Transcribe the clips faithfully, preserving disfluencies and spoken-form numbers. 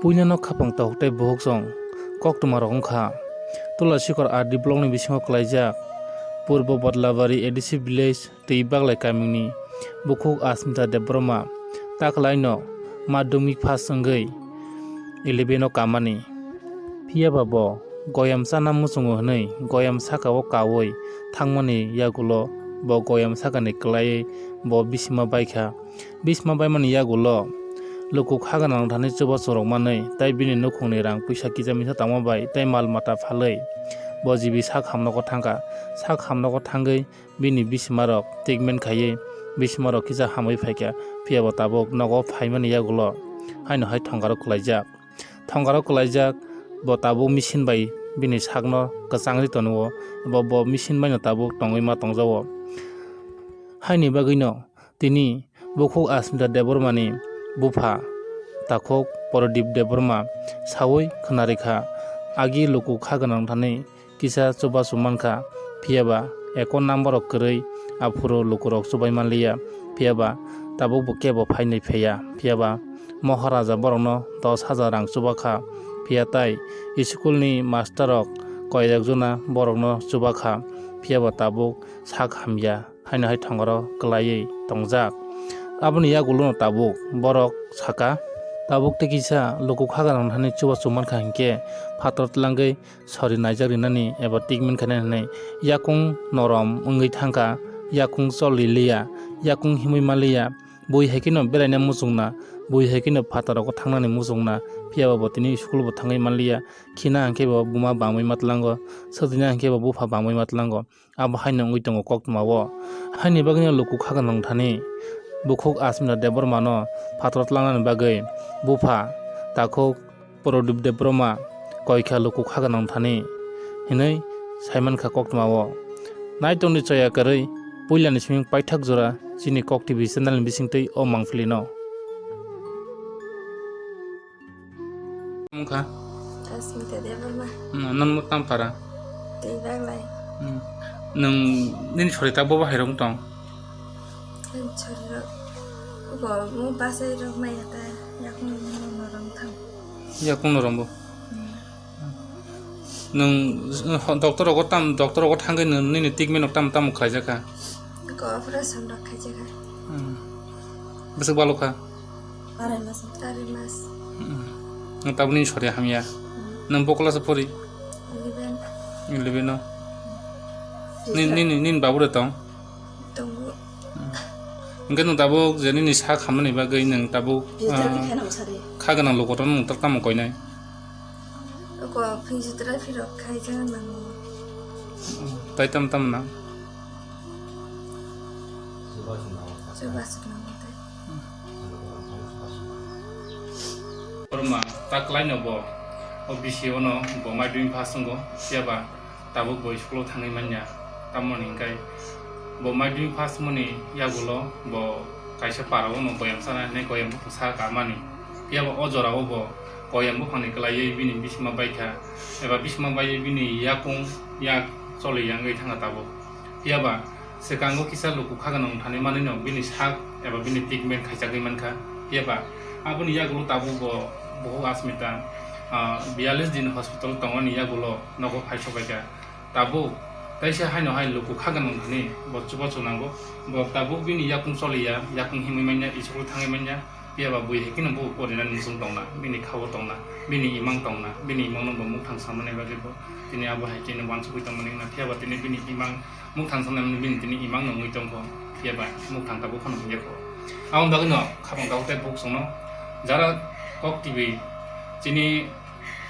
Puilano khapang takhuk tei bukhuk song koktwma rok wngkha. Tulasikor R D block ni bisingo kwlaijak Purbo Badlabari A D C village twi Baglai kamini bukhuk Asmita Debbarma taklaino madhyamik pass wngwi eleven o kamani. Phiyaba bo goyam chana muchungo hwnwi goyam sakao kaui thangmani yagulo bo goyam sakani kwlaiwi bo bisima baikha. Bisima baimani yagulo luku kha gwnang thani chubachu rwkmanwi tei bini nukhungni rang puisa kisa misa tangma bai tei mal mata phalwi bo jibi sak hamnogo thangkha. Sak hamnogo thangwi bini bisimarok treatment khaiwi bisimarok kisa hamwi phaikha, phiyaba tabuk nogo phaimani yagulo haino hai thongaro kwlaijak. Thongaro kwlaijak bo tabuk machine bai bini sakno kwchangwi tonuo, abo bo machine baino tabuk tongwi ma tongjago. Haini bagwino tini bukhuk Asmita Debbarmani bupha takhuk Prodip Debbarma saui khwnarikha, agi luku kha gwnang thani kisa chubachu mankha, phiyaba account number rok kwrwi aphuru lukurok chubai manliya, phiyaba tabuk bo kebo phainai phaiya, phiyaba Moharaja borokno dos hajar rang chubakha, phiya tai school ni master rok koyekjona borokno chubakha, phiyaba tabuk sak hamya. Haino hai thongoro kwlaiwi tongjak. Aboni yagulono tabuk borok saka, tabuk tei kisa luku kha gwnang thani chubachu mankha hinkhe phatar tlangwi sori naijak rinani eba treatment khainani hinwi yakung norom wngwi thangkha, yakung choli liya, yakung himwi manliya, bui hai kheno beraina muchungna, bui hai kheno phataro thangnani muchungna, phiyaba bo tini school bo thangwi manliya, khina hinkhe bo buma bangwi matlango, swtwina hinkhe bo bupha bangwi matlango. Abo haino wngwi tongo koktwmao. Haini bagwino luku kha gwnang thani bukhuk Asmita Debbarmano phataro tlangnani bagwi bupha takhuk Prodip Debbarma koikha luku kha gwnang thani hinwi saimankha koktwmao. Naitongni choya kwrwi puilani siming paithak jora chini Kok T V channel ni bisingtwi o mangpili no. Wngkha? Asmita Debbarma. Hmm, nang mo tam para? Tei Baglai. Hmm. Nang nini sori ta bobo hai rong tong? Nini sori rok. Bo mo basai rok maya ta yakung no rong thang. Yakung no rong bo. Hmm. Nang, eh, doctor rogo tam, doctor rogo thangwi nang nini treatment rok tam tam khlai jakha? Ko operation rok khai jakha. Hmm. Bwswk balo kha? Arai mas. Arai mas. Hmm. Nwng tabukni sori hamya. Hmm. Nwng bo class o pori? Eleven. Eleven o. Ni, ni, ni, nini babu de tong? Tongo. Hmm. Hwnkhe nwng tabuk je nini sak hamnani bagwi nwng tabuk, ah, kha gwnang lukurokno nwng tak tamo koinai? Oko physiotherapy rok khai jana nango. Hmm. Tai tam tam na? Chubachu nango tai. Borma taklaino bo o B C O no bo madhyamik pass wngo, phiyaba tabuk bo school o thangwi manya. Tamoni hinkhe bo madhyamik pass mani yagulo bo kaisa para o no koyam sana hinwi koyam buphang sa kamani. Phiyaba o jora o bo koyam buphangni kwlaiwi bini bisima baikha, eba bisima baiwi bini yakung yak choli yangwi thangkha tabuk. Phiyaba swkango kisa luku kha gwnang thani manwino bini sak eba bini treatment khaichagwi mankha. Phiyaba aboni yagulo tabuk bo bukhuk Asmita, ah, biyalish din hospital tongmani yagulo nogo phai sobaikha. Tabuk taisa haino hai luku kha gwnang thani bo chubachu nango. Bo tabuk bini yakung choliya, yakung himwi manya, school thangwi manya. Phiyaba bui hai kheno bo porinani muchung tongna, bini kha-o tongna, bini imang tongna, bini imangno bo mukthang samani bagwi bo tini abo hai kheno uansugwi tongmani wngna. Phiyaba tini bini imang mukthang samani bini tini imangno wngwi tongkho, phiyaba mukthang tabuk phano wngya kho. Aboni bagwino khapang tabuk tei bukhuk songno jara Kok T V chini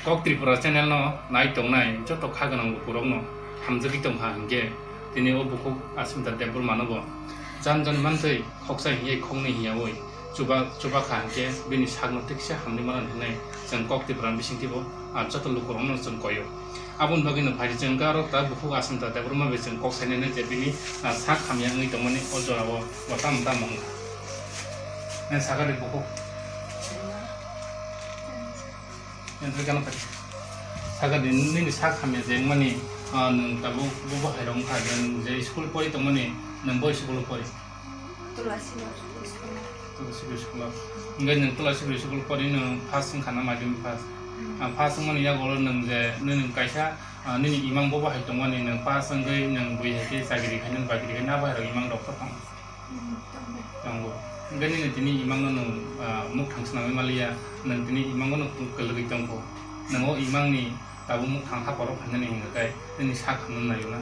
Kok Tripura channel no nai tongnai joto kha gwnang lukurokno hamjagwi tongkha hinkhe tini o bukhuk Asmita Debbarmano bo jan jan mantwi khoksa hinkhe khoknwi hinyaui chuba, chuba kha hinkhe bini sakno tiksa hamni mano hinwi chwng Kok Tripura bisingtwi bo, ah, joto lukurokno chwng koio. Aboni bagwino phai chwng hwnkhe aro ta bukhuk Asmita Debbarma bai chwng kok sainani je bini, ah, sak hamya wngwi tongmani o jorao bo tamo tamo wngkha. Nang sakha de bukhuk. Nang sakha de nini sak hamya je wngmani, ah, nwng tabuk bo bahai rok wngkha je, je school pori tongmani nwng bo school pori. Tulasi no school. Secondary school o. Hwnkhe nwng Tola Secondary School pori nwng first wngkha na madhyamik pass? Hmm. Ah, first wngmani yago nwng je nini kaisa, ah, nini imang bobo hai tongmani nwng pass wngwi nwng bui hai khe chakri khainani bagwi khainani abo hai rok imang rok khe tong? Hmm, tongo. Tongo. Hwnkhe nini tini imang no nwng, ah, mukthang swnamwi maliya, nwng tini imang no kwlwgwi tongkho. Nwng o imang ni tabuk mukthang haparo phainani hwnkhe kai nini sak hamno naio na?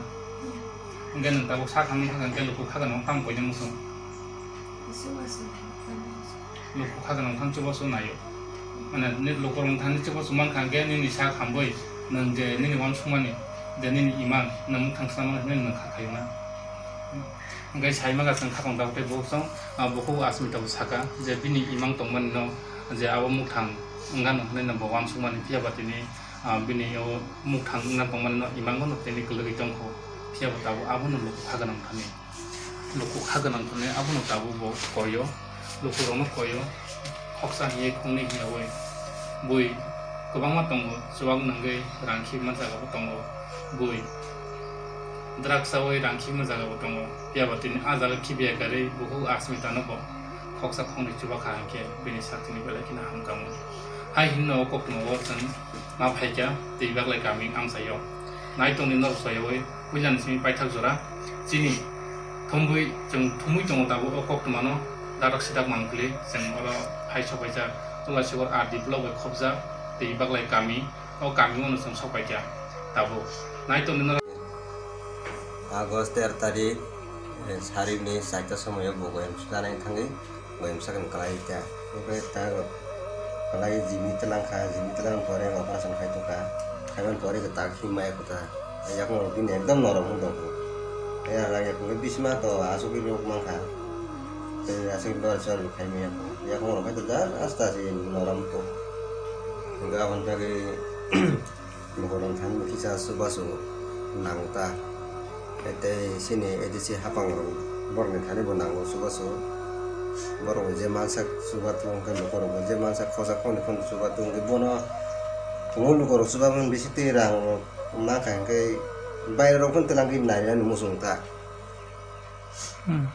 Hwnkhe nwng tabuk sak hamno thangkha hwnkhe luku kha gwnang tamo koina muchung? Luku kha gwnang thang chubachu naio. Mane ni luku rong thani chubachu mankha hwnkhe nini sak hambai nwng je nini uansukmani je nini imang nwng mukthang swnamani hwnwi nwng kha khaio na? Hwnkhe sai maka chwng khapang tabuk tei bukhuk chwng, ah, bukhuk Asmita bo saka je bini imang tongmani no je abo mukthang wngano hwnwi no bo uansukmani phiya ba tini ah, bini o mukthang wngna tongmani no imango no tini kwlwgwi tongkho, phiya bo tabuk abono luku kha gwnang thani, luku kha gwnang thani abono tabuk bo koio, luku rokno koio, khoksa hiye khongni hiyawi bui kwbangma tongo, chuwak nangwi rang khibima jaga bo tongo, bui drugs chawi rang khibima jaga bo tongo, phiya bo tini ah jaga khibiya karwi bukhuk Asmita no bo khoksa khongni chuba kha hinkhe bini sakni belai kheno hamkha wngkha. Hai hinno o koktwma o chwng ma phaikha tei baglai kami amchaio. Nai tongni norok soyoi puilani simi paithak jora chini thumbui chwng thumui tongo tabuk o koktwmano dadak sidak mang kwlwi chwng oro phai sokpaijak Tulasikor R D block bai khopjak tei baglai kami o kami ono chwng sokpaikha tabuk. Nai tongni norok. August ter tarik, eh, sarikni charta somoio bo goyam suda nai thangwi. Boyam sakni kwlai ta. Oke ta kwlai jibini twlang kha, jibini twlang pore operation khai tongkha. Khaiman pore kwtal khi maya kwtal. Yakung rok bini ekdom norom wng tongkha. Ayang yakung bisma to asugwi rok mankha. Tei asugwi lor chor khai maya. Yakung rok khai to jar asta si norom to. Hingga aboni bagwi Lukurok thani kisa chubachu nango ta. Tei chini A D C hapang rok borokni thani bo nango chubachu. Borok je mansa chuba tong khe lukurok je mansa khosa khoni khoni chuba tong khe bono tongo lukurok chuba mani bisi twi rang rok mankha hwnkhe bairok phano twlang khe nainani muchung ta. Hmm.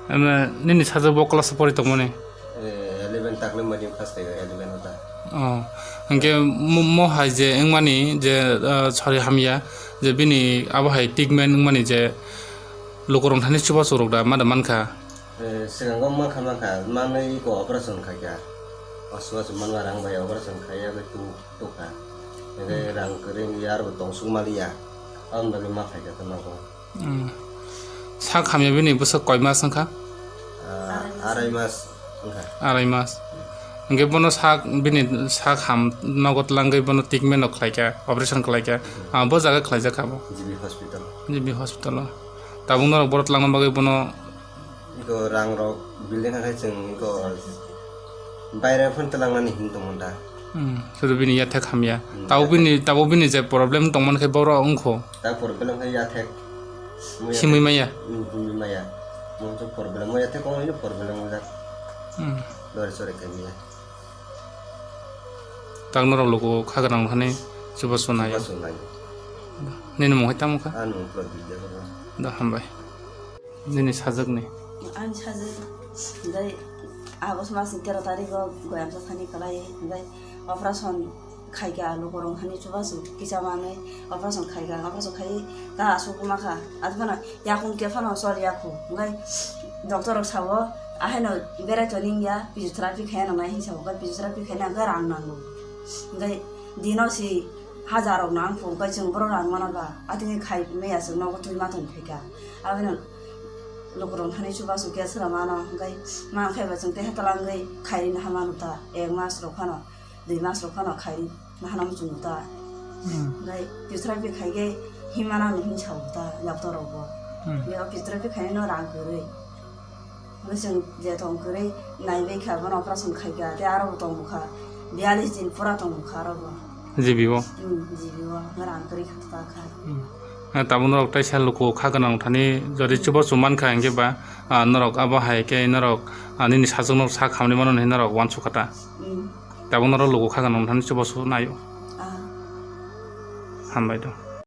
Amo nini sajak bo class pori tongmani? Eh, eleven takle madi pass khayo, eleven ota. Oh. Hingke mo, mo hai je wngmani je, ah, sorry, hamya je bini abo hai treatment wngmani je lukurok thani chubachu rok da ma da mankha? Eh, sikango mankha mankha, manwi ko operation khaikha. Osu osu manma rang bai operation khaiya bai tu tukha. Hingke rang kwrwi ya aro tong suk maliya. Aboni bagwi ma khaikha to nogo. Hmm. Sak hamya bini bwswk koi mas wngkha? Ah, arai mas wngkha. Arai mas. Hingke bono sak, bini sak ham nogo twlangwi bono treatment rok khlaikha, operation khlaikha. Hmm. Ah, bo jaga khlaijak kha bo? G B hospital. G B hospital o. Tabuk norok boro twlangna bagwi bono Iko rang rok building hai chwng iko baire phano twlangnani hin tongmani da. Hmm, sudu bini yathek hamya. Hmm, tabuk yathek. Bini, tabuk bini je problem tongmani khe borok wngkho. Ta problem khe yathek. Simui maya? Hmm, simui maya. Mo to problem mo yathek kong ini problem mo jak. Hmm. Dori sori khe maya. Tak norok luku kha gwnang thani chubachu naio. Chubachu naio. Nini mung hai tamo kha? Ani mung Pradip Debbarma. Da hambai. Nini sajwkni? Ani sajwk, hwnkhe August masni tero tarikho goyamsa thani kwlai, hwnkhe operation khaikha, lukurok thani chubachu kisa manwi operation khaikha, operation khaiwi ta aswk ma kha, abo phano yakung khe phano chol yakho, hwnkhe doctor rok sao, ahaino berai toni wngya, physiotherapy khaina nangnai hinwi sao, hwnkhe physiotherapy khaina hwnkhe rang nango, hwnkhe dino si hajar rok nang phuru kai chwng borok rang mano ba, atini khai maya chwng nogo twi ma tong phaikha. Aboni lukurok thani chubachu khe sra mano, hwnkhe man khai ba chwng teha twlangwi khairi naha mano ta, ek mas rok phano, dui mas rok phano khairi naha no muchungo ta. Hmm. Hwnkhe physiotherapy khai khe himma nang hinwi sao ta doctor rok bo. Hmm. Hwnkhe o physiotherapy khainai no rang kwrwi. Hwnkhe chwng je tong kwrwi naibai kha, bono operation khai kha, tei aro bo tong bwkha, biyalish din pura tong bwkha aro bo. G B o? Hmm, G B o, hwnkhe rang kwrwi kha ta kha. Hmm. Ah, tabuk norok teisa luku kha gwnang thani jodi chubachu mankha hwnkhe ba, ah, norok abo hai khe norok, ah, nini sajwk norok sak hamni mano hinwi norok uansuk kha ta. Hmm. Tabuk norok luku kha gwnang thani chubachu naio. Ah. Hambai do.